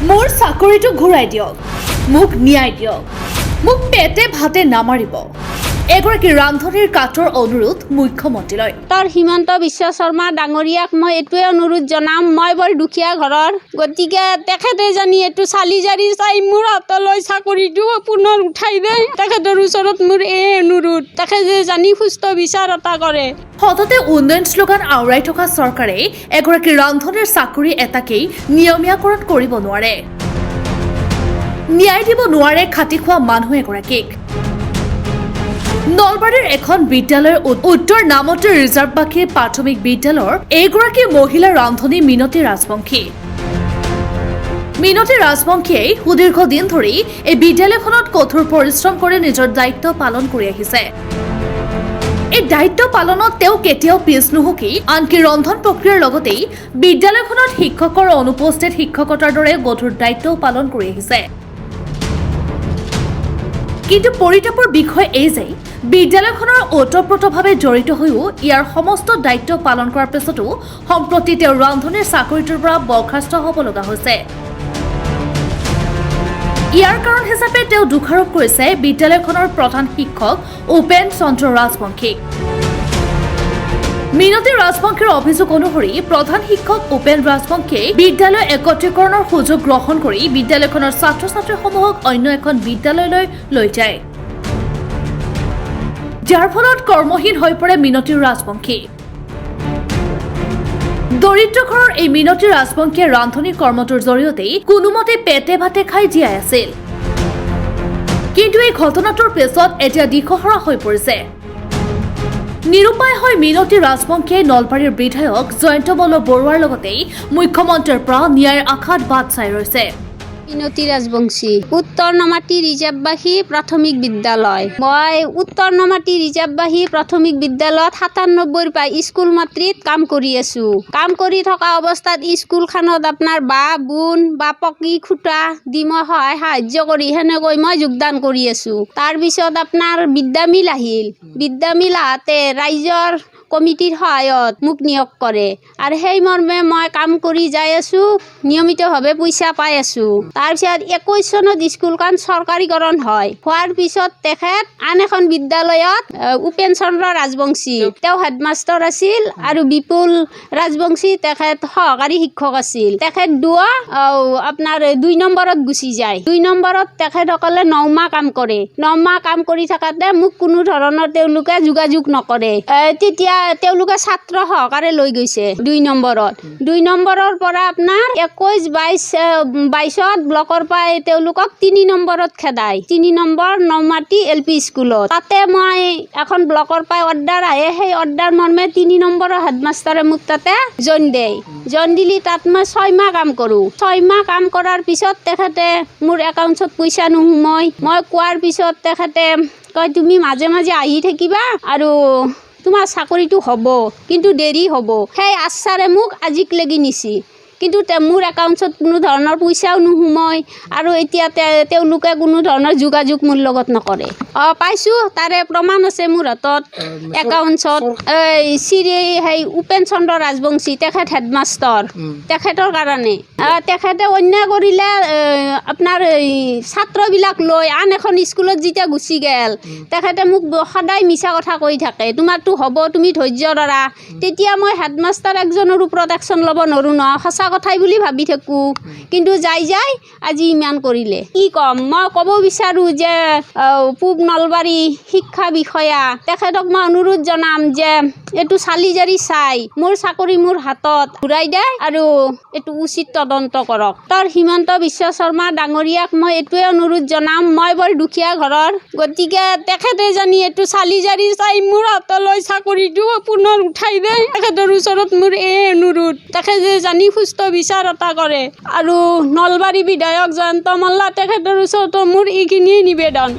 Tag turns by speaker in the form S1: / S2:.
S1: মোৰ চাকৰিটো ঘূৰাই দিয়ক, মোক ন্যায় দিয়ক, মোক পেটে ভাতে নামাৰিব। এগৰাকী ৰান্ধনীৰ কাতৰ অনুৰোধ মুখ্যমন্ত্ৰীলৈ।
S2: ডক্টৰ হিমন্ত বিশ্ব শৰ্মা ডাঙৰীয়াক মই এইটোৱে অনুৰোধ জনাম, মই বৰ দুখীয়া ঘৰৰ, গতিকে তেখেতে জানি এইটো চালি জাৰি চাই মোৰ হাতলৈ চাকৰিটো পুনৰ উঠাই দিয়ে। তেখেতৰ ওচৰত মোৰ এই অনুৰোধ, তেখেতে জানি সুস্থ বিচাৰ এটা কৰে।
S1: সততে উন্নয়ন শ্লোগান আওৰাই থকা চৰকাৰে এগৰাকী ৰান্ধনীৰ চাকৰি এটাকেই নিয়মীয়াকৰণ কৰিব নোৱাৰে, ন্যায় দিব নোৱাৰে খাটি খোৱা মানুহ এগৰাকীক। নলবাৰীৰ এখন বিদ্যালয়ৰ উত্তৰ নামতি ৰিজাৰ্ভবাসী প্ৰাথমিক বিদ্যালয়ৰ এইগৰাকী মহিলা ৰান্ধনী মিনতী ৰাজবংশী। মিনতী ৰাজবংশীয়ে সুদীৰ্ঘ দিন ধৰি এই বিদ্যালয়খনত কঠোৰ পৰিশ্ৰম কৰি নিজৰ দায়িত্ব পালন কৰি আহিছে। এই দায়িত্ব পালনত তেওঁ কেতিয়াও পিছ নুহুকি আনকি ৰন্ধন প্ৰক্ৰিয়াৰ লগতেই বিদ্যালয়খনত শিক্ষকৰ অনুপস্থিত শিক্ষকতাৰ দৰে গধুৰ দায়িত্বও পালন কৰি আহিছে। কিন্তু পৰিতাপৰ বিষয় এই যে বিদ্যালয়খনৰ ওতঃপ্ৰোতভাৱে জড়িত হৈও ইয়াৰ সমস্ত দায়িত্ব পালন কৰাৰ পিছতো সম্প্ৰতি তেওঁ ৰান্ধনীৰ চাকৰিটোৰ পৰা বৰ্খাস্ত হ'ব লগা হৈছে। ইয়াৰ কাৰণ হিচাপে তেওঁ দোষাৰোপ কৰিছে বিদ্যালয়খনৰ প্ৰধান শিক্ষক উপেন চন্দ্ৰ ৰাজবংশীক। মিনতী ৰাজবংশীৰ অভিযোগ অনুসৰি প্ৰধান শিক্ষক উপেন ৰাজবংশীয়ে বিদ্যালয় একত্ৰীকৰণৰ সুযোগ গ্ৰহণ কৰি বিদ্যালয়খনৰ ছাত্ৰ ছাত্ৰীসমূহক অন্য এখন বিদ্যালয়লৈ লৈ যায়, যাৰ ফলত কৰ্মহীন হৈ পৰে মিনতী ৰাজবংশী। দৰিদ্ৰ ঘৰৰ এই মিনতী ৰাজবংশীয়ে ৰান্ধনী কৰ্মটোৰ জৰিয়তেই কোনোমতে পেটে ভাতে খাই জীয়াই আছিল। কিন্তু এই ঘটনাটোৰ পিছত এতিয়া দিশহাৰা হৈ পৰিছে। নিৰুপায় হৈ মিনতী ৰাজবংশীয়ে নলবাৰীৰ বিধায়ক জয়ন্ত মল্ল বৰুৱাৰ লগতেই মুখ্যমন্ত্ৰীৰ পৰা ন্যায়ৰ আশাত বাট চাই ৰৈছে।
S2: মিনতী ৰাজবংশী, উত্তৰ নমাটি ৰিজাৰ্ভবাসী প্ৰাথমিক বিদ্যালয়। মই উত্তৰ নমাটি ৰিজাৰ্ভবাসী প্ৰাথমিক বিদ্যালয়ত 97ৰ পৰা স্কুল মাতৃত কাম কৰি আছোঁ। কাম কৰি থকা অৱস্থাত স্কুলখনত আপোনাৰ বাঁহ বোন বা পকী খুঁটা দি মই সহায় সাহাৰ্য কৰি সেনেকৈ মই যোগদান কৰি আছোঁ। তাৰপিছত আপোনাৰ বিদ্যামিল আহিল। বিদ্যামিল আহাতে ৰাইজৰ কমিটিৰ সহায়ত মোক নিয়োগ কৰে আৰু সেই মৰ্মে মই কাম কৰি যাই আছোঁ, নিয়মিতভাৱে পইচা পাই আছোঁ। তাৰপিছত 21 চনত স্কুলখন চৰকাৰীকৰণ হয়। হোৱাৰ পিছত তেখেত আন এখন বিদ্যালয়ত উপেন চন্দ্ৰ ৰাজবংশী তেওঁ হেডমাষ্টাৰ আছিল আৰু বিপুল ৰাজবংশী তেখেত সহকাৰী শিক্ষক আছিল। তেখেত দুয়ো আপোনাৰ 2 নম্বৰত গুচি যায়। 2 নম্বৰত তেখেতসকলে 9 মাহ কাম কৰে। 9 মাহ কাম কৰি থাকোঁতে মোক কোনো ধৰণৰ তেওঁলোকে যোগাযোগ নকৰে। তেতিয়া তেওঁলোকে ছাত্ৰ সহকাৰে লৈ গৈছে 2 নম্বৰত। 2 নম্বৰৰ পৰা আপোনাৰ 21 22 22ত ব্লকৰ পৰাই তেওঁলোকক 3 নম্বৰত খেদায়। 3 নম্বৰ নমাটি এল পি স্কুলত। তাতে মই এখন ব্লকৰ পৰাই অৰ্ডাৰ আহে, সেই অৰ্ডাৰ মৰ্মে 3 নম্বৰৰ হেডমাষ্টাৰে মোক তাতে জইন দিয়ে। জইন দিলি তাত মই 6 মাহ কাম কৰোঁ। 6 মাহ কাম কৰাৰ পিছত তেখেতে মোৰ একাউণ্টছত পইচা নোসোমায়। মই কোৱাৰ পিছত তেখেতে কয়, তুমি মাজে মাজে আহি থাকিবা আৰু তোমাৰ চাকৰিটো হ'ব, কিন্তু দেৰি হ'ব। সেই আশ্বাসৰে মোক আজিক লাগি নিছি, কিন্তু মোৰ একাউণ্টছত কোনো ধৰণৰ পইচাও নোসোমায় আৰু এতিয়া তেওঁলোকে কোনো ধৰণৰ যোগাযোগ মোৰ লগত নকৰে। অঁ, পাইছোঁ, তাৰে প্ৰমাণ আছে মোৰ হাতত একাউণ্টছত। এই শ্ৰী সেই উপেন চন্দ্ৰ ৰাজবংশী তেখেত হেডমাষ্টৰ, তেখেতৰ কাৰণে তেখেতে অন্যায় কৰিলে। আপোনাৰ এই ছাত্ৰবিলাক লৈ আন এখন স্কুলত যেতিয়া গুচি গ'ল, তেখেতে মোক সদায় মিছা কথা কৈ থাকে, তোমাৰতো হ'ব, তুমি ধৈৰ্য ধৰা। তেতিয়া মই হেডমাষ্টাৰ একজনৰ ওপৰত একশ্যন ল'ব নোৱাৰোঁ নহয়, সঁচা কথাই বুলি ভাবি থাকোঁ। কিন্তু যাই যাই আজি ইমান কৰিলে। কি ক'ম, মই ক'ব বিচাৰোঁ যে পূব নলবাৰী শিক্ষা বিষয়া তেখেতক মই অনুৰোধ জনাম যে এইটো চালি জাৰি চাই মোৰ চাকৰি মোৰ হাতত ঘূৰাই দিয়ে আৰু এইটো উচিত তদন্ত কৰক। ডক্টৰ হিমন্ত বিশ্ব শৰ্মা ডাঙৰীয়াক মই এইটোৱে অনুৰোধ জনাম, মই বৰ দুখীয়া ঘৰৰ, গতিকে তেখেতে জানি এইটো চালি জাৰি চাই মোৰ হাতলৈ চাকৰিটো পুনৰ উঠাই দিয়ে। তেখেতৰ ওচৰত মোৰ এই অনুৰোধ, তেখেতে জানি সুস্থ বিচাৰ এটা কৰে। আৰু নলবাৰী বিধায়ক জয়ন্ত মল্ল তেখেতৰ ওচৰতো মোৰ এইখিনিয়ে নিবেদন।